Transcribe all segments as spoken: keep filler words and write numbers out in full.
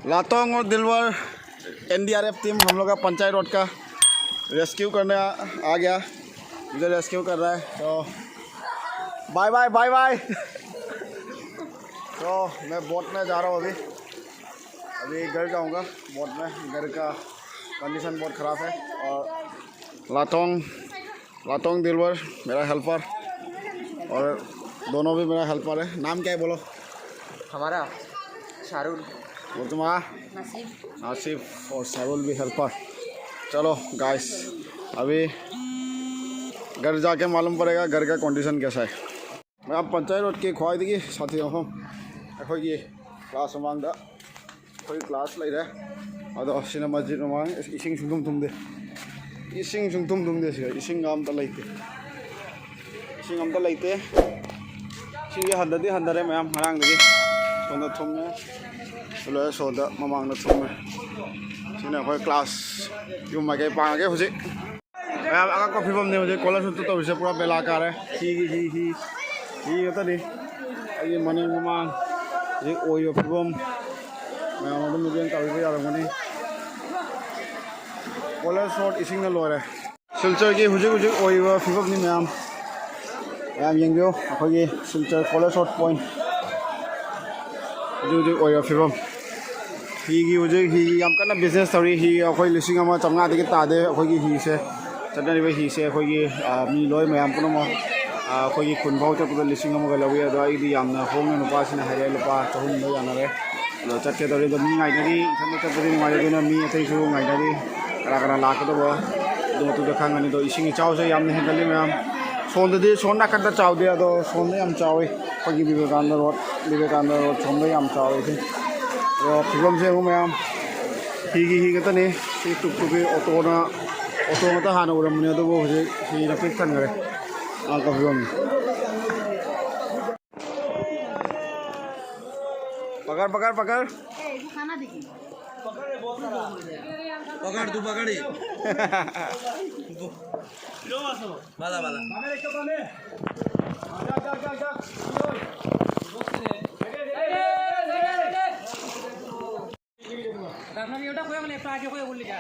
लातोंग और दिलवर, NDRF team हम लोग का पंचायत रोड का रेस्क्यू करने आ, आ गया। मुझे रेस्क्यू कर रहा है, तो बाय बाय, बाय बाय। तो मैं बोट में जा रहा हूँ अभी। अभी घर जाऊँगा बोट में। घर का कंडीशन बहुत ख़राब है। और लातोंग, लातोंग दिलवर मेरा हेल्पर, और दोनों भी मेरा हेल्पर है। नाम क्या है बोलो? हमारा शारुल। और तुम्हारा? नासिफ। नासिफ और शारुल भी हेल्पर। चलो गाइस, अभी घर जाके मालूम पड़ेगा घर का कंडीशन कैसा है। ꯃꯌꯥꯝ ꯄꯟꯆꯥꯌꯠ ꯔꯣꯗꯀꯤ ꯈ꯭ꯋꯥꯏꯗꯒꯤ ꯁꯥꯊꯤꯕ ꯃꯐꯝ, ꯑꯩꯈꯣꯏꯒꯤ ꯀ꯭ꯂꯥꯁ ꯃꯃꯥꯡꯗ ꯑꯩꯈꯣꯏ ꯀ꯭ꯂꯥꯁ ꯂꯩꯔꯦ꯫ ꯑꯗꯣ ꯁꯤꯅ ꯃꯁꯖꯤꯗ ꯃꯃꯥꯡ꯫ ꯏꯁꯤꯡ ꯁꯨꯡꯊꯨꯝ ꯊꯨꯝꯗꯦ, ꯏꯁꯤꯡ ꯁꯨꯡꯊꯨꯝ ꯊꯨꯝꯗꯦ꯫ ꯁꯤꯗ ꯏꯁꯤꯡꯒ ꯑꯝꯇ ꯂꯩꯇꯦ, ꯏꯁꯤꯡ ꯑꯝꯇ ꯂꯩꯇꯦ꯫ ꯏꯁꯤꯡꯁꯦ ꯍꯟꯊꯗꯤ ꯍꯟꯊꯔꯦ ꯃꯌꯥꯝ, ꯉꯔꯥꯡꯗꯒꯤ꯫ ꯁꯣꯝꯗ ꯊꯨꯝꯃꯦ, ꯂꯣꯏꯔꯦ꯫ ꯁꯣꯝꯗ ꯃꯃꯥꯡꯗ ꯊꯨꯝꯃꯦ꯫ ꯁꯤꯅ ꯑꯩꯈꯣꯏ ꯀ꯭ꯂꯥꯁ ꯌꯨꯝ ꯃꯥꯏꯀꯩ ꯄꯥꯡꯉꯒꯦ ꯍꯧꯖꯤꯛ꯫ ꯃꯌꯥꯝ ꯑꯉꯛꯄ ꯐꯤꯕꯝꯅꯤ ꯍꯧꯖꯤꯛ ꯀꯣꯂꯦꯖ ꯔꯣꯗꯇ ꯇꯧꯔꯤꯁꯦ꯫ ꯄꯨꯔꯥ ꯕꯦꯂꯥ ꯀꯥꯔꯦ꯫ ꯍꯤ, ꯍꯤ, ꯍꯤ, ꯍꯤ, ꯍꯤ ꯉꯥꯛꯇꯅꯤ꯫ ꯑꯩꯒꯤ ꯃꯅꯤꯡ ꯃꯃꯥꯡ ꯍꯧꯖꯤꯛ ꯑꯣꯏꯕ ꯐꯤꯕꯝ꯫ ꯃꯌꯥꯝ ꯑꯗꯨꯝ ꯃꯤꯠꯌꯦꯡ ꯇꯥꯕꯤꯕ ꯌꯥꯔꯝꯒꯅꯤ꯫ ꯀꯣꯂꯦꯖ ꯔꯣꯗ ꯏꯁꯤꯡꯅ ꯂꯣꯏꯔꯦ꯫ ꯁꯤꯜꯆꯔꯒꯤ ꯍꯧꯖꯤꯛ ꯍꯧꯖꯤꯛ ꯑꯣꯏꯔꯤꯕ ꯐꯤꯕꯝꯅꯤ ꯃꯌꯥꯝ꯫ ꯃꯌꯥꯝ ꯌꯦꯡꯕꯤꯌꯨ, ꯑꯩꯈꯣꯏꯒꯤ ꯁꯤꯜꯆꯔ ꯀꯣꯂꯦꯖ ꯔꯣꯗ ꯄꯣꯏꯟ ꯍꯧꯖꯤꯛ ꯍꯧꯖꯤꯛ ꯑꯣꯏꯔꯤꯕ ꯐꯤꯕꯝ꯫ ꯍꯤꯒꯤ ꯍꯧꯖꯤꯛ ꯍꯤꯒꯤ ꯌꯥꯝ ꯀꯟꯅ ꯕꯤꯖꯤꯅꯦꯁ ꯇꯧꯔꯤ꯫ ꯍꯤ ꯑꯩꯈꯣꯏ ꯂꯤꯁꯤꯡ ꯑꯃ ꯆꯥꯝꯃꯉꯥꯗꯒꯤ ꯇꯥꯗꯦ ꯑꯩꯈꯣꯏꯒꯤ ꯍꯤꯁꯦ꯫ ꯆꯠꯅꯔꯤꯕ ꯍꯤꯁꯦ ꯑꯩꯈꯣꯏꯒꯤ, ꯑ, ꯃꯤ ꯂꯣꯏ ꯃꯌꯥꯝ ꯄꯨꯝꯅꯃꯛ, ꯑ, ꯑꯩꯈꯣꯏꯒꯤ ꯈꯨꯟ ꯐꯥꯎ ꯆꯠꯄꯗ ꯂꯤꯁꯤꯡ ꯑꯃꯒ ꯂꯧꯏ꯫ ꯑꯗꯣ ꯑꯩꯗꯤ ꯌꯥꯝꯅ ꯍꯣꯡꯅ ꯅꯨꯄꯥꯁꯤꯅ ꯍꯥꯏꯔꯛꯑꯦ, ꯂꯨꯄꯥ ꯆꯍꯨꯝꯗ ꯌꯥꯅꯔꯦ꯫ ꯑꯗꯣ ꯆꯠꯀꯦ ꯇꯧꯔꯤ꯫ ꯑꯗꯣ ꯃꯤ ꯉꯥꯏꯅꯔꯤ, ꯏꯊꯟꯇ ꯆꯠꯄꯗꯤ ꯅꯨꯡꯉꯥꯏꯔꯦ, ꯑꯗꯨꯅ ꯃꯤ ꯑꯇꯩꯁꯨ ꯉꯥꯏꯅꯔꯤ꯫ ꯀꯅꯥ ꯀꯅꯥ ꯂꯥꯛꯀꯗꯕ ꯑꯗꯨ ꯃꯇꯨꯡꯗ ꯈꯪꯒꯅꯤ꯫ ꯑꯗꯣ ꯏꯁꯤꯡ ꯏꯆꯥꯎꯁꯦ ꯌꯥꯝꯅ ꯍꯦꯟꯒꯠꯂꯤ ꯃꯌꯥꯝ꯫ ꯁꯣꯝꯗꯗꯤ, ꯁꯣꯝ ꯅꯥꯀꯟꯗ ꯆꯥꯎꯗꯦ, ꯑꯗꯣ ꯁꯣꯝꯗ ꯌꯥꯝ ꯆꯥꯎꯏ꯫ ꯑꯩꯈꯣꯏꯒꯤ ꯕꯤꯕꯦꯀꯥꯅꯟꯗ ꯔꯣꯗ, ꯕꯤꯕꯦꯀꯥꯅꯟꯗ ꯔꯣꯗ ꯁꯣꯝꯗ ꯌꯥꯝ ꯆꯥꯎꯏ ꯏꯁꯤꯡ꯫ ꯑꯗꯣ ꯐꯤꯕꯝꯁꯦ ꯌꯦꯡꯉꯨ ꯃꯌꯥꯝ, ꯍꯤꯒꯤ ꯍꯤ ꯉꯥꯛꯇꯅꯤ꯫ ꯁꯤ ꯇꯨꯛ ꯇꯨꯛꯀꯤ ꯑꯣꯇꯣꯅ, ꯑꯣꯇꯣ ꯉꯥꯛꯇ ꯍꯥꯟꯅ ꯎꯔꯝꯕꯅꯤ, ꯑꯗꯨꯕꯨ ꯍꯧꯖꯤꯛ ꯍꯤꯅ ꯄꯤꯛ ꯊꯟꯈꯔꯦ꯫ ꯑꯉꯛꯄ ꯐꯤꯕꯝꯅꯤ꯫ पकड़, पकड़, पकड़। पकड़, तू पकड़ ही। वाला, वाला। আপনার ইয়েটা কই বলে, একটু আগে কই বললি যা।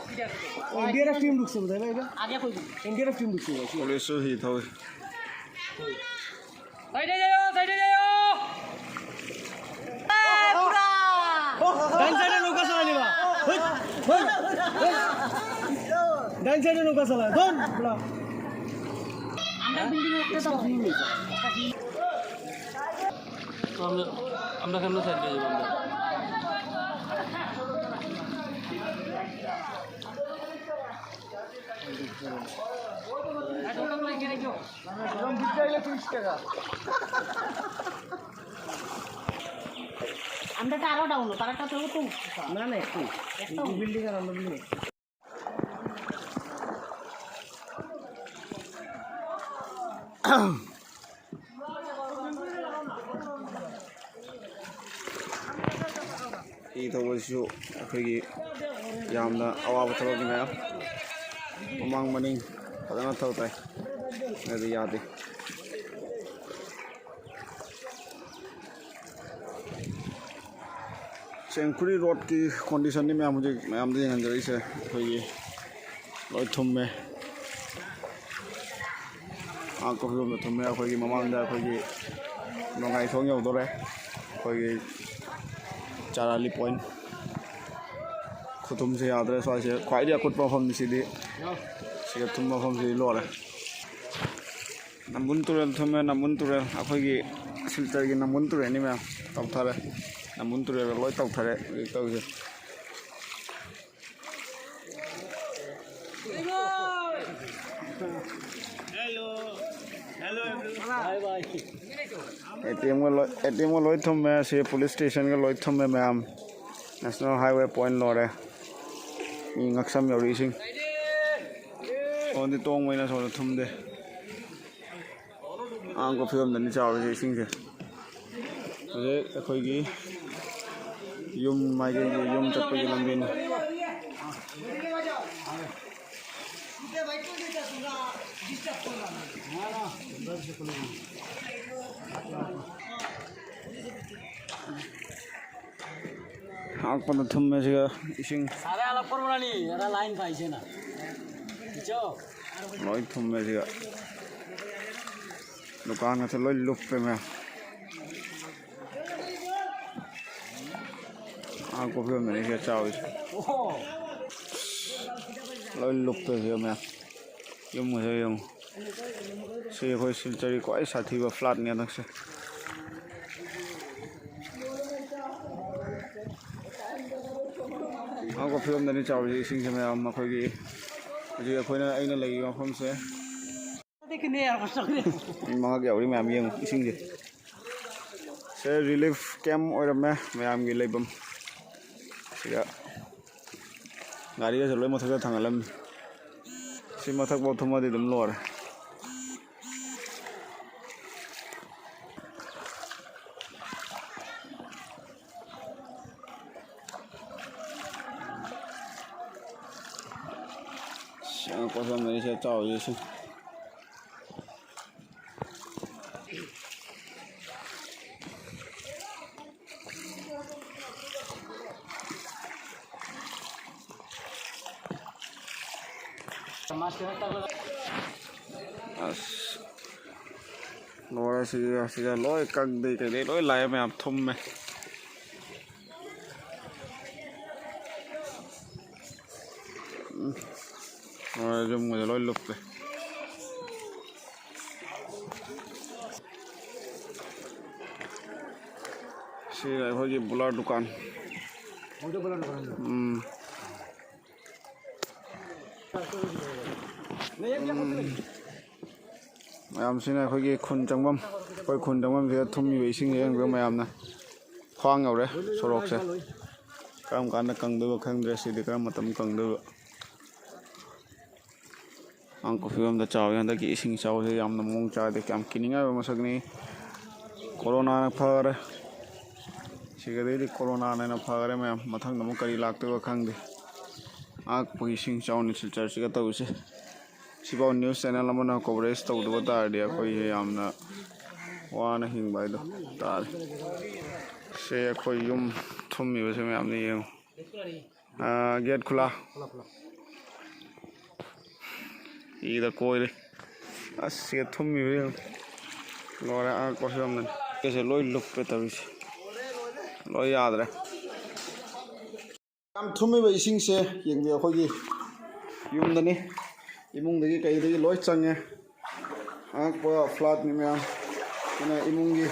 ঠিক আছে। এনডিআরএফ টিম ঢুকছে বোধহয়, ভাই, এটা? আগে কই বললি? এনডিআরএফ টিম ঢুকছে বোধহয়। পুলিশও হি থই। সাইডে যাও, সাইডে যাও। ডান সাইডে নৌকা চালানি বা। হেই, হেই, হেই। ডান সাইডে নৌকা চালায়। ধর, বলা। আমরা বিল্ডিং একটা তো তো আমরা, আমরা কেমন সাইড দিয়ে যাবো আমরা? আমরা তো আরো ডাউন, তারা তো কেউ তো উঠছে না। না, না, একটু। একটু। বিল্ডিং আর আমরা বিল্ডিং। ꯍꯤ ꯊꯧꯕꯁꯤꯁꯨ ꯑꯩꯈꯣꯏꯒꯤ ꯌꯥꯝꯅ ꯑꯋꯥꯕ ꯊꯕꯛꯅꯤ ꯃꯌꯥꯝ꯫ ꯃꯃꯥꯡ ꯃꯅꯤꯡ ꯐꯖꯅ ꯊꯧ ꯇꯥꯏ, ꯑꯗꯨ ꯌꯥꯗꯦ꯫ ꯆꯦꯡꯈꯨꯔꯤ ꯔꯣꯗꯀꯤ ꯀꯣꯟꯗꯤꯁꯟꯅꯤ ꯃꯌꯥꯝ ꯍꯧꯖꯤꯛ ꯃꯌꯥꯝꯗ ꯌꯦꯡꯍꯟꯖꯔꯛꯏꯁꯦ꯫ ꯑꯩꯈꯣꯏꯒꯤ ꯂꯣꯏ ꯊꯨꯝꯃꯦ꯫ ꯑꯥ, ꯀꯣꯐꯤꯔꯣꯝꯗ ꯊꯨꯝꯃꯦ꯫ ꯑꯩꯈꯣꯏꯒꯤ ꯃꯃꯥꯡꯗ ꯑꯩꯈꯣꯏꯒꯤ ꯅꯣꯡꯉꯥꯏꯊꯣꯡ ꯌꯧꯗꯣꯔꯦ꯫ ꯑꯩꯈꯣꯏꯒꯤ ꯆꯥꯔꯥꯂꯤ ꯄꯣꯏꯟ꯫ ꯈꯨꯊꯨꯝꯁꯦ ꯌꯥꯗ꯭ꯔꯦ ꯁ꯭ꯋꯥꯏꯁꯦ꯫ ꯈ꯭ꯋꯥꯏꯗꯒꯤ ꯑꯀꯨꯠꯄ ꯃꯐꯝꯅꯤ ꯁꯤꯗꯤ꯫ ꯁꯤꯒ ꯊꯨꯝꯕ ꯃꯐꯝꯁꯤꯗꯤ ꯂꯣꯏꯔꯦ꯫ ꯅꯝꯕꯨꯜ ꯇꯨꯔꯦꯜ ꯊꯨꯝꯃꯦ, ꯅꯝꯕꯨꯜ ꯇꯨꯔꯦꯜ꯫ ꯑꯩꯈꯣꯏꯒꯤ ꯁꯤꯜꯆꯔꯒꯤ ꯅꯝꯕꯨꯜ ꯇꯨꯔꯦꯜꯅꯤ ꯃꯌꯥꯝ꯫ ꯇꯧꯊꯔꯦ꯫ ꯅꯝꯕꯨꯜ ꯇꯨꯔꯦꯜꯒ ꯂꯣꯏ ꯇꯧꯊꯔꯦ ꯍꯧꯖꯤꯛ ꯇꯧꯔꯤꯁꯦ꯫ ꯑꯦ ꯇꯤ ꯑꯦꯝꯒ ꯂꯣꯏ, ꯑꯦ ꯇꯤ ꯑꯦꯝꯒ ꯂꯣꯏ ꯊꯨꯝꯃꯦ꯫ ꯁꯤ ꯄꯨꯂꯤꯁ ꯁ꯭ꯇꯦꯁꯟꯒ ꯂꯣꯏ ꯊꯨꯝꯃꯦ ꯃꯌꯥꯝ꯫ ꯅꯦꯁꯅꯦꯜ ꯍꯥꯏꯋꯦ ꯄꯣꯏꯟ ꯂꯣꯏꯔꯦ꯫ ꯃꯤ ꯉꯛꯁꯝ ꯌꯧꯔꯛꯏꯁꯤꯡ꯫ ꯁꯣꯝꯗꯤ ꯇꯣꯡꯕꯅꯤꯅ ꯁꯣꯝꯗ ꯊꯨꯝꯗꯦ꯫ ꯑꯉꯥꯡꯕ ꯐꯤꯕꯝꯗꯅꯤ ꯆꯥꯎꯔꯤꯁꯦ ꯏꯁꯤꯡꯁꯦ꯫ ꯍꯧꯖꯤꯛ ꯑꯩꯈꯣꯏꯒꯤ ꯌꯨꯝ ꯃꯥꯏꯀꯩꯒꯤ ꯌꯨꯝ ꯆꯠꯄꯒꯤ ꯂꯝꯕꯤꯅꯤ꯫ ꯑꯉꯛꯄꯗ ꯊꯨꯝꯃꯦ ꯁꯤꯒ ꯏꯁꯤꯡ꯫ ꯁꯥꯔꯦ, ꯑꯂꯛꯄꯔ ꯃꯅꯥꯅꯤ, ꯑꯔꯥ ꯂꯥꯏꯟ ꯄꯥꯏꯁꯦꯅ꯫ ꯏꯆꯣ꯫ ꯂꯣꯏ ꯊꯨꯝꯃꯦ ꯁꯤꯒ꯫ ꯗꯨꯀꯥꯟ ꯉꯥꯛꯇ ꯂꯣꯏ ꯂꯨꯞꯄꯦ ꯃꯌꯥꯝ꯫ ꯑꯉꯛꯄ ꯐꯤꯕꯝꯗꯅꯤ ꯁꯤꯗ ꯆꯥꯎꯔꯤꯁꯦ꯫ ꯑꯣ꯫ ꯂꯣꯏ ꯂꯨꯞꯄꯦ ꯁꯤꯗ ꯃꯌꯥꯝ꯫ ꯌꯨꯝꯒꯁꯦ ꯌꯦꯡꯉꯨ꯫ ꯁꯤ ꯑꯩꯈꯣꯏ ꯁꯤꯜꯆꯔꯒꯤ ꯈ꯭ꯋꯥꯏ ꯁꯥꯊꯤꯕ floodꯅꯤ ꯍꯟꯗꯛꯁꯦ꯫ ꯑꯉꯛꯄ ꯐꯤꯕꯝꯗꯅꯤ ꯆꯥꯎꯔꯤꯁꯦ ꯏꯁꯤꯡꯁꯦ ꯃꯌꯥꯝ꯫ ꯑꯩꯈꯣꯏꯒꯤ ꯍꯧꯖꯤꯛ ꯑꯩꯈꯣꯏꯅ, ꯑꯩꯅ ꯂꯩꯔꯤꯕ ꯃꯐꯝꯁꯦ꯫ ꯃꯤ ꯃꯉꯥ ꯌꯥꯎꯔꯤ ꯃꯌꯥꯝ ꯌꯦꯡꯉꯨ ꯏꯁꯤꯡꯁꯦ꯫ ꯁꯦ relief camp ꯑꯣꯏꯔꯝꯃꯦ ꯃꯌꯥꯝꯒꯤ ꯂꯩꯐꯝ꯫ ꯁꯤꯗ ꯒꯥꯔꯤꯒꯁꯦ ꯂꯣꯏ ꯃꯊꯛꯇ ꯊꯥꯡꯒꯠꯂꯝꯃꯤ꯫ ꯁꯤ ꯃꯊꯛꯐꯥꯎ ꯊꯨꯝꯃꯗꯤ ꯑꯗꯨꯝ ꯂꯣꯏꯔꯦ꯫ ꯁꯤ ꯑꯉꯛꯄ ꯐꯤꯕꯝꯗꯅꯤ ꯁꯤꯗ ꯆꯥꯎꯔꯤꯁꯦ ꯏꯁꯤꯡ꯫ ꯑꯁ, ꯂꯣꯏꯔꯦ꯫ ꯁꯤꯒ, ꯁꯤꯒ ꯂꯣꯏ ꯀꯪꯗꯩ ꯀꯩꯗꯩ ꯂꯣꯏ ꯂꯥꯛꯑꯦ ꯃꯌꯥꯝ, ꯊꯨꯝꯃꯦ꯫ ꯎꯝ꯫ ꯂꯣꯏꯔꯦ, ꯌꯨꯝꯒꯁꯦ ꯂꯣꯏ ꯂꯨꯞꯄꯦ꯫ ꯁꯤ ꯑꯩꯈꯣꯏꯒꯤ ꯕꯨꯂꯥ ꯗꯨꯀꯥꯟ꯫ ꯎꯝ꯫ ꯎꯝ꯫ ꯃꯌꯥꯝꯁꯤꯅ ꯑꯩꯈꯣꯏꯒꯤ ꯈꯨꯟ ꯆꯪꯐꯝ, ꯑꯩꯈꯣꯏ ꯈꯨꯟ ꯆꯪꯐꯝꯁꯤꯗ ꯊꯨꯝꯃꯤꯕ ꯏꯁꯤꯡꯁꯦ ꯌꯦꯡꯕꯤꯌꯨ ꯃꯌꯥꯝꯅ꯫ ꯈ꯭ꯋꯥꯡ ꯌꯧꯔꯦ ꯁꯣꯔꯣꯛꯁꯦ꯫ ꯀꯔꯝ ꯀꯥꯟꯗ ꯀꯪꯗꯣꯏꯕ ꯈꯪꯗ꯭ꯔꯦ꯫ ꯁꯤꯗꯤ ꯀꯔꯝ ꯃꯇꯝ ꯀꯪꯗꯣꯏꯕ? ꯑꯉꯛꯄ ꯐꯤꯕꯝꯗ ꯆꯥꯎꯋꯤ ꯍꯟꯗꯛꯀꯤ ꯏꯁꯤꯡ ꯏꯆꯥꯎꯁꯦ꯫ ꯌꯥꯝꯅ ꯃꯑꯣꯡ ꯆꯥꯗꯦ꯫ ꯌꯥꯝ ꯀꯤꯅꯤꯡꯉꯥꯏ ꯑꯣꯏꯕ ꯃꯁꯛꯅꯤ꯫ ꯀꯣꯔꯣꯅꯥꯅ ꯐꯈꯔꯦ꯫ ꯁꯤꯒꯗꯩꯗꯤ ꯀꯣꯔꯣꯅꯥꯅ ꯍꯦꯟꯅ ꯐꯈꯔꯦ ꯃꯌꯥꯝ꯫ ꯃꯊꯪꯗ ꯑꯃꯨꯛ ꯀꯔꯤ ꯂꯥꯛꯇꯣꯏꯕ ꯈꯪꯗꯦ꯫ ꯑꯉꯛꯄꯒꯤ ꯏꯁꯤꯡ ꯏꯆꯥꯎꯅꯤ ꯁꯤꯜꯆꯔꯁꯤꯒ ꯇꯧꯔꯤꯁꯦ꯫ ꯁꯤꯐꯥꯎ news channel ꯑꯃꯅ coverage ꯇꯧꯗꯕ ꯇꯥꯔꯗꯤ ꯑꯩꯈꯣꯏꯁꯦ ꯌꯥꯝꯅ ꯋꯥꯅ ꯍꯤꯡꯕ ꯍꯥꯏꯗꯣ ꯇꯥꯔꯦ꯫ ꯁꯦ ꯑꯩꯈꯣꯏ ꯌꯨꯝ ꯊꯨꯝꯃꯤꯕꯁꯦ ꯃꯌꯥꯝꯅ ꯌꯦꯡꯉꯨ꯫ ꯑꯥ, gate ꯈꯨꯂꯥ꯫ ꯏꯗ ꯀꯣꯏꯔꯦ꯫ ꯑꯁ, ꯁꯤꯗ ꯊꯨꯝꯃꯤꯕ ꯌꯦꯡꯉꯨ꯫ ꯂꯣꯏꯔꯦ, ꯑꯉꯛꯄ ꯐꯤꯕꯝꯗꯅꯤ꯫ ꯁꯦ ꯂꯣꯏ ꯂꯨꯞꯄꯦ ꯇꯧꯔꯤꯁꯦ꯫ ꯂꯣꯏ ꯌꯥꯗ꯭ꯔꯦ꯫ ꯌꯥꯝ ꯊꯨꯝꯃꯤꯕ ꯏꯁꯤꯡꯁꯦ ꯌꯦꯡꯕꯤꯌꯨ, ꯑꯩꯈꯣꯏꯒꯤ ꯌꯨꯝꯗꯅꯤ꯫ ꯏꯃꯨꯡꯗꯒꯤ ꯀꯩꯗꯒꯤ ꯂꯣꯏ ꯆꯪꯉꯦ꯫ ꯑꯉꯛꯄ floodꯅꯤ ꯃꯌꯥꯝ꯫ ꯑꯗꯨꯅ ꯏꯃꯨꯡꯒꯤ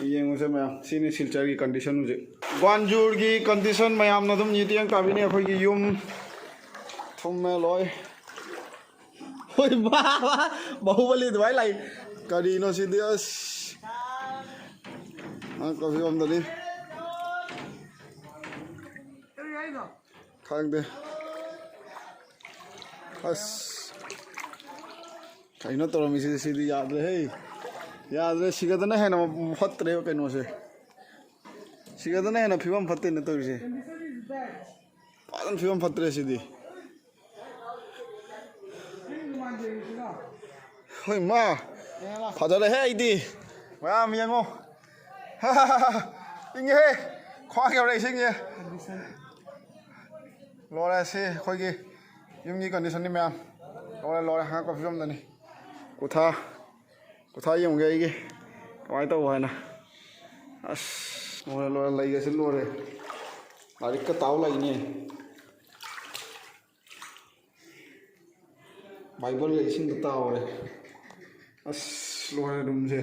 ꯌꯦꯡꯉꯨꯁꯦ ꯃꯌꯥꯝ, ꯁꯤꯅꯤ ꯁꯤꯜꯆꯔꯒꯤ condition ꯍꯧꯖꯤꯛ꯫ ꯒ꯭ꯋꯥꯟꯖꯨꯔꯒꯤ condition ꯃꯌꯥꯝꯅ ꯑꯗꯨꯝ ꯃꯤꯠꯌꯦꯡ ꯇꯥꯕꯤꯅꯤ꯫ ꯑꯩꯈꯣꯏꯒꯤ ꯌꯨꯝ ꯊꯨꯝꯃꯦ ꯂꯣꯏ꯫ ꯍꯣꯏ, ꯃꯥ, ꯃꯥ, ꯕꯥꯍꯨꯕꯂꯤ ꯑꯗꯨꯃꯥꯏꯅ ꯂꯥꯛꯏ꯫ ꯀꯔꯤꯅꯣ ꯁꯤꯗꯤ, ꯑꯁ꯫ ꯑꯉꯛꯄ ꯐꯤꯕꯝꯗꯅꯤ꯫ ꯈꯪꯗꯦ꯫ ꯑꯁ꯫ ꯀꯩꯅꯣ ꯇꯧꯔꯝꯃꯤꯁꯤꯗꯤ, ꯁꯤꯗꯤ ꯌꯥꯗ꯭ꯔꯦꯍꯦ꯫ ꯌꯥꯗ꯭ꯔꯦ, ꯁꯤꯒꯗꯅ ꯍꯦꯟꯅ ꯐꯠꯇ꯭ꯔꯦꯕ ꯀꯩꯅꯣꯁꯦ꯫ ꯁꯤꯒꯗꯅ ꯍꯦꯟꯅ ꯐꯤꯕꯝ ꯐꯠꯇꯦꯅ ꯇꯧꯔꯤꯁꯦ꯫ ꯐꯖꯅ ꯐꯤꯕꯝ ꯐꯠꯇ꯭ꯔꯦ ꯁꯤꯗꯤ꯫ ꯍꯣꯏ ꯃꯥ, ꯐꯖꯔꯦꯍꯦ ꯑꯩꯗꯤ꯫ ꯃꯌꯥꯝ ꯌꯦꯡꯉꯣ꯫ ꯏꯪꯉꯦꯍꯦ꯫ ꯈ꯭ꯋꯥꯡ ꯌꯧꯔꯦ ꯏꯁꯤꯡꯁꯦ꯫ ꯂꯣꯏꯔꯦ ꯁꯤ ꯑꯩꯈꯣꯏꯒꯤ ꯌꯨꯝꯒꯤ conditionꯅꯤ ꯃꯌꯥꯝ꯫ ꯂꯣꯏꯔꯦ, ꯂꯣꯏꯔꯦ, ꯑꯉꯛꯄ ꯐꯤꯕꯝꯗꯅꯤ꯫ ꯀꯨꯊꯥ, ꯀꯨꯊꯥ ꯌꯦꯡꯉꯨꯒꯦ ꯑꯩꯒꯤ ꯀꯃꯥꯏꯅ ꯇꯧꯕ ꯍꯥꯏꯅ꯫ ꯑꯁ, ꯂꯣꯏꯔꯦ, ꯂꯣꯏꯔꯦ, ꯂꯩꯒꯁꯦ ꯂꯣꯏꯔꯦ꯫ ꯂꯥꯏꯔꯤꯛꯀ ꯇꯥꯎ ꯂꯩꯅꯦ꯫ ꯕꯥꯏꯕꯜꯒ ꯏꯁꯤꯡꯗ ꯇꯥꯎꯔꯦ꯫ ꯑꯁ, ꯂꯣꯏꯔꯦ roomꯁꯦ꯫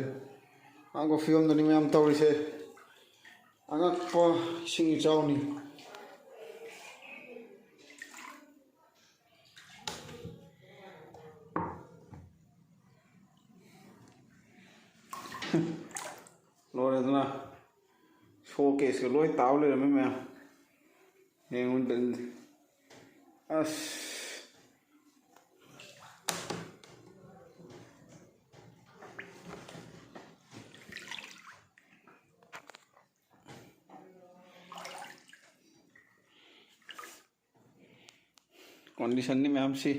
ꯑꯉꯛꯄ ꯐꯤꯕꯝꯗꯅꯤ ꯃꯌꯥꯝ ꯇꯧꯔꯤꯁꯦ꯫ ꯑꯉꯛꯄ ꯏꯁꯤꯡ ꯏꯆꯥꯎꯅꯤ꯫ ꯂꯣꯏꯔꯦꯗꯅ꯫ Showcaseꯀ ꯂꯣꯏ ꯇꯥꯎ ꯂꯩꯔꯝꯃꯦ ꯃꯌꯥꯝ꯫ ꯌꯦꯡꯉꯨ, ꯑꯁ꯫ Conditionꯅꯤ ꯃꯌꯥꯝꯁꯤ꯫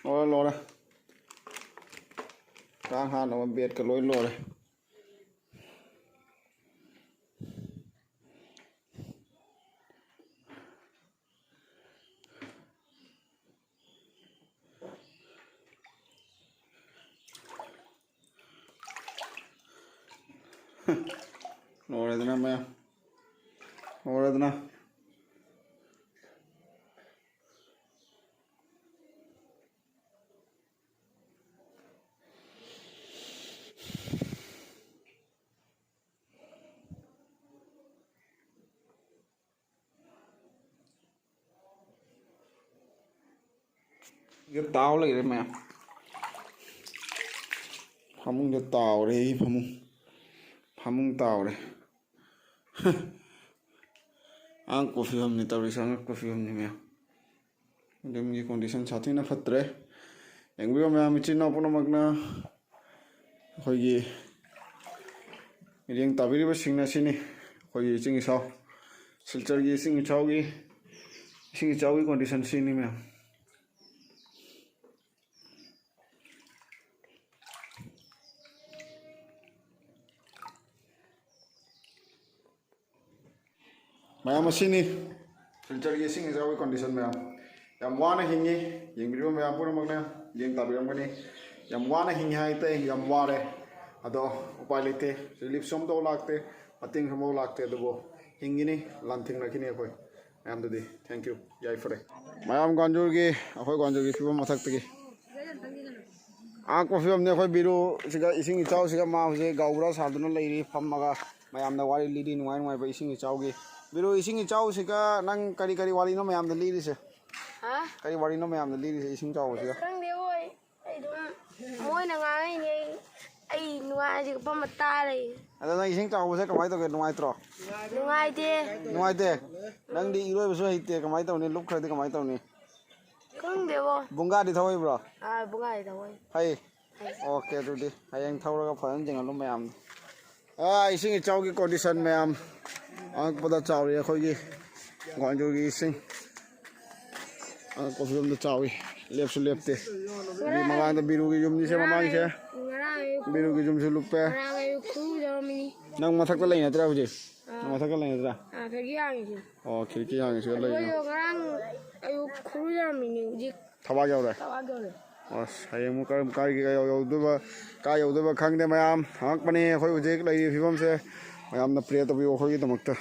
ꯂꯣꯏꯔꯦ, ꯂꯣꯏꯔꯦ꯫ ꯍꯥꯟꯅꯕ ꯕꯦꯠꯀ ꯂꯣꯏ ꯂꯣꯏꯔꯦ꯫ ꯂꯣꯏꯔꯦꯗꯅ ꯃꯌꯥꯝ, ꯂꯣꯏꯔꯦꯗꯅ꯫ ꯁꯤꯗ ꯇꯥꯎ ꯂꯩꯔꯦ ꯃꯌꯥꯝ꯫ ꯐꯃꯨꯡꯗ ꯇꯥꯎꯔꯦ, ꯐꯃꯨꯡ, ꯐꯃꯨꯡ ꯇꯥꯎꯔꯦ꯫ ꯑꯉꯛꯄ ꯐꯤꯕꯝꯅꯤ ꯇꯧꯔꯤꯁꯦ, ꯑꯉꯛꯄ ꯐꯤꯕꯝꯅꯤ ꯃꯌꯥꯝ꯫ ꯌꯨꯝꯒꯤ condition ꯁꯥꯊꯤꯅ ꯐꯠꯇ꯭ꯔꯦ꯫ ꯌꯦꯡꯕꯤꯌꯨ ꯃꯌꯥꯝ, ꯏꯆꯤꯟ ꯏꯅꯥꯎ ꯄꯨꯝꯅꯃꯛꯅ ꯑꯩꯈꯣꯏꯒꯤ ꯃꯤꯠꯌꯦꯡ ꯇꯥꯕꯤꯔꯤꯕꯁꯤꯡ ꯑꯁꯤꯅꯤ ꯑꯩꯈꯣꯏꯒꯤ ꯏꯁꯤꯡ ꯏꯆꯥꯎ, ꯁꯤꯜꯆꯔꯒꯤ ꯏꯁꯤꯡ ꯏꯆꯥꯎꯒꯤ, ꯏꯁꯤꯡ ꯏꯆꯥꯎꯒꯤ condition ꯁꯤꯅꯤ ꯃꯌꯥꯝ꯫ ꯃꯌꯥꯝ ꯑꯁꯤꯅꯤ ꯁꯤꯜꯆꯔꯒꯤ ꯏꯁꯤꯡ ꯏꯆꯥꯎꯒꯤ condition ꯃꯌꯥꯝ꯫ ꯌꯥꯝ ꯋꯥꯅ ꯍꯤꯡꯉꯤ꯫ ꯌꯦꯡꯕꯤꯔꯤꯕ ꯃꯌꯥꯝ ꯄꯨꯝꯅꯃꯛꯅ ꯌꯦꯡ ꯇꯥꯕꯤꯔꯝꯒꯅꯤ꯫ ꯌꯥꯝ ꯋꯥꯅ ꯍꯤꯡꯉꯤ ꯍꯥꯏ ꯇꯥꯏ, ꯌꯥꯝ ꯋꯥꯔꯦ꯫ ꯑꯗꯣ ꯎꯄꯥꯏ ꯂꯩꯇꯦ꯫ Relief ꯁꯨ ꯑꯃꯐꯥꯎ ꯂꯥꯛꯇꯦ, ꯃꯇꯦꯡ ꯑꯃꯐꯥꯎ ꯂꯥꯛꯇꯦ꯫ ꯑꯗꯨꯕꯨ ꯍꯤꯡꯒꯅꯤ, ꯂꯥꯟꯊꯦꯡꯅꯈꯤꯅꯤ ꯑꯩꯈꯣꯏ꯫ ꯃꯌꯥꯝꯗꯨꯗꯤ thank you, ꯌꯥꯏꯐꯔꯦ꯫ ꯃꯌꯥꯝ ꯒ꯭ꯋꯥꯟꯖꯨꯔꯒꯤ, ꯑꯩꯈꯣꯏ ꯒ꯭ꯋꯥꯟꯖꯨꯔꯒꯤ ꯐꯤꯕꯝ ꯃꯊꯛꯇꯒꯤ꯫ ꯑꯉꯛꯄ ꯐꯤꯕꯝꯅꯤ꯫ ꯑꯩꯈꯣꯏ ꯕꯤꯔꯨꯁꯤꯒ ꯏꯁꯤꯡ ꯏꯆꯥꯎꯁꯤꯒ ꯃꯥ ꯍꯧꯖꯤꯛ ꯒꯥꯎꯕ꯭ꯔꯥ ꯁꯥꯗꯨꯅ ꯂꯩꯔꯤ, ꯐꯝꯃꯒ ꯃꯌꯥꯝꯗ ꯋꯥꯔꯤ ꯂꯤꯔꯤ, ꯅꯨꯡꯉꯥꯏ ꯅꯨꯡꯉꯥꯏꯕ ꯏꯁꯤꯡ ꯏꯆꯥꯎꯒꯤ꯫ ꯕꯤꯔꯨ, ꯏꯁꯤꯡ ꯏꯆꯥꯎꯁꯤꯒ ꯅꯪ ꯀꯔꯤ ꯀꯔꯤ ꯋꯥꯔꯤꯅꯣ ꯃꯌꯥꯝꯗ ꯂꯤꯔꯤꯁꯦ? ꯍꯥ? ꯀꯔꯤ ꯋꯥꯔꯤꯅꯣ ꯃꯌꯥꯝꯗ ꯂꯤꯔꯤꯁꯦ ꯏꯁꯤꯡ ꯆꯥꯎꯕꯁꯤꯒ? ꯈꯪꯗꯦ ꯍꯣꯏ, ꯑꯩ ꯑꯗꯨꯝ ꯃꯣꯏꯅ ꯉꯥꯡꯉꯛꯏꯅꯦ, ꯑꯩ, ꯑꯩ ꯅꯨꯡꯉꯥꯏꯔꯁꯦ ꯐꯝꯃ ꯇꯥ ꯂꯩ꯫ ꯑꯗꯣ ꯅꯪ ꯏꯁꯤꯡ ꯆꯥꯎꯕꯁꯦ ꯀꯃꯥꯏꯅ ꯇꯧꯒꯦ? ꯅꯨꯡꯉꯥꯏꯇ꯭ꯔꯣ? ꯅꯨꯡꯉꯥꯏꯇꯦ꯫ ꯅꯨꯡꯉꯥꯏꯇꯦ? ꯅꯪꯗꯤ ꯏꯔꯣꯏꯕꯁꯨ ꯍꯩꯇꯦ, ꯀꯃꯥꯏꯅ ꯇꯧꯅꯤ? ꯂꯨꯞꯈ꯭ꯔꯗꯤ ꯀꯃꯥꯏꯅ ꯇꯧꯅꯤ? ꯈꯪꯗꯦꯕꯣ꯫ ꯕꯨꯡꯒꯥꯗꯤ ꯊꯧꯍꯩꯕ꯭ꯔꯣ? ꯑꯥ, ꯕꯨꯡꯒꯥꯗꯤ ꯊꯧꯍꯩ꯫ ꯍꯩ? ꯍꯩ꯫ OK, ꯑꯗꯨꯗꯤ ꯍꯌꯦꯡ ꯊꯧꯔꯒ ꯐꯖꯅ ꯌꯦꯡꯍꯜꯂꯨ ꯃꯌꯥꯝꯗ꯫ ꯑꯥ, ꯏꯁꯤꯡ ꯏꯆꯥꯎꯒꯤ condition ꯃꯌꯥꯝ꯫ ꯑꯉꯛꯄꯗ ꯆꯥꯎꯔꯤ ꯑꯩꯈꯣꯏꯒꯤ ꯒ꯭ꯋꯥꯟꯖꯨꯔꯒꯤ ꯏꯁꯤꯡ꯫ ꯑꯉꯛꯄ ꯐꯤꯕꯝꯗ ꯆꯥꯎꯏ꯫ ꯂꯦꯞꯁꯨ ꯂꯦꯞꯇꯦ꯫ ꯁꯤꯒꯤ ꯃꯃꯥꯡꯗ ꯕꯤꯔꯨꯒꯤ ꯌꯨꯝꯅꯤꯁꯦ ꯃꯃꯥꯡꯁꯦ꯫ ꯉꯔꯥꯡ ꯕꯤꯔꯨꯒꯤ ꯌꯨꯝꯁꯨ ꯂꯨꯞꯄꯦ꯫ ꯉꯔꯥꯡ ꯑꯌꯨꯛ ꯈꯨꯔꯨꯖꯔꯝꯃꯤꯅꯤ꯫ ꯅꯪ ꯃꯊꯛꯇ ꯂꯩ ꯅꯠꯇ꯭ꯔꯥ ꯍꯧꯖꯤꯛ? ꯅꯪ ꯃꯊꯛꯇ ꯂꯩ ꯅꯠꯇ꯭ꯔꯥ? ꯑꯥ, ꯈꯔꯒꯤ ꯍꯥꯡꯉꯤꯁꯤ꯫ ꯑꯣ, ꯈꯤꯔꯀꯤ ꯍꯥꯡꯉꯤꯁꯤꯒ ꯂꯩꯅ꯫ ꯑꯩꯈꯣꯏꯗꯣ ꯉꯔꯥꯡ ꯑꯌꯨꯛ ꯈꯨꯔꯨꯖꯔꯝꯃꯤꯅꯤ, ꯍꯧꯖꯤꯛ ꯊꯕꯥꯛ ꯌꯧꯔꯦ꯫ ꯊꯕꯥꯛ ꯌꯧꯔꯦ꯫ ꯑꯁ, ꯍꯌꯦꯡ ꯑꯃꯨꯛ ꯀꯔꯝ ꯀꯥꯏꯒꯤ ꯌꯧ-, ꯌꯧꯗꯣꯏꯕ, ꯀꯥꯏ ꯌꯧꯗꯣꯏꯕ ꯈꯪꯗꯦ ꯃꯌꯥꯝ꯫ ꯍꯪꯉꯛꯄꯅꯦ ꯑꯩꯈꯣꯏ ꯍꯧꯖꯤꯛ ꯂꯩꯔꯤꯕ ꯐꯤꯕꯝꯁꯦ꯫ ꯃꯌꯥꯝꯅ ꯄ꯭ꯔꯦ ꯇꯧꯕꯤꯌꯨ ꯑꯩꯈꯣꯏꯒꯤꯗꯃꯛꯇ꯫